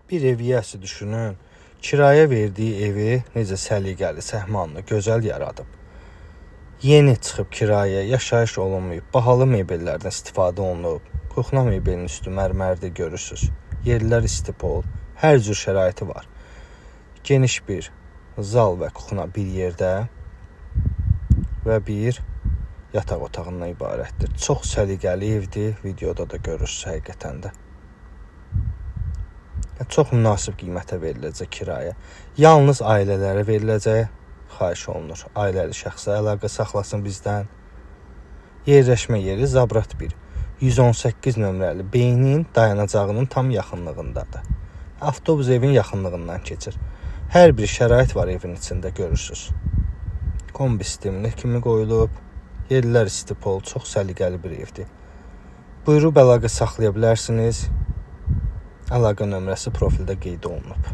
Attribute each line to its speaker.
Speaker 1: Bir ev yiyəsi düşünün, kirayə verdiyi evi necə səliqəli, səhmanlı, gözəl yaradıb. Yeni çıxıb kirayə, yaşayış olunmayıb, bahalı mebellərdən istifadə olunub. Kuxna mebelinin üstü mərmərdir, görürsüz. Yerlər istipol, hər cür şəraiti var. Geniş bir zal və kuxna bir yerdə və bir yataq otağından ibarətdir. Çox səliqəli evdir, videoda da görürsüz həqiqətən də. Çox münasib qiymətə veriləcək kirayə. Yalnız ailələrə veriləcək, xahiş olunur. Ailəli şəxsə əlaqə saxlasın bizdən. Yerləşmə yeri Zabrat 1, 118 nömrəli beynin dayanacağının tam yaxınlığındadır. Avtobus evin yaxınlığından keçir. Hər bir şərait var evin içində, görürsüz. Kombi sistemini kimi qoyulub. Yerlər istipol, çox səliqəli bir evdir. Buyurub əlaqə saxlaya bilərsiniz. Əlaqə nömrəsi profildə qeyd olunub.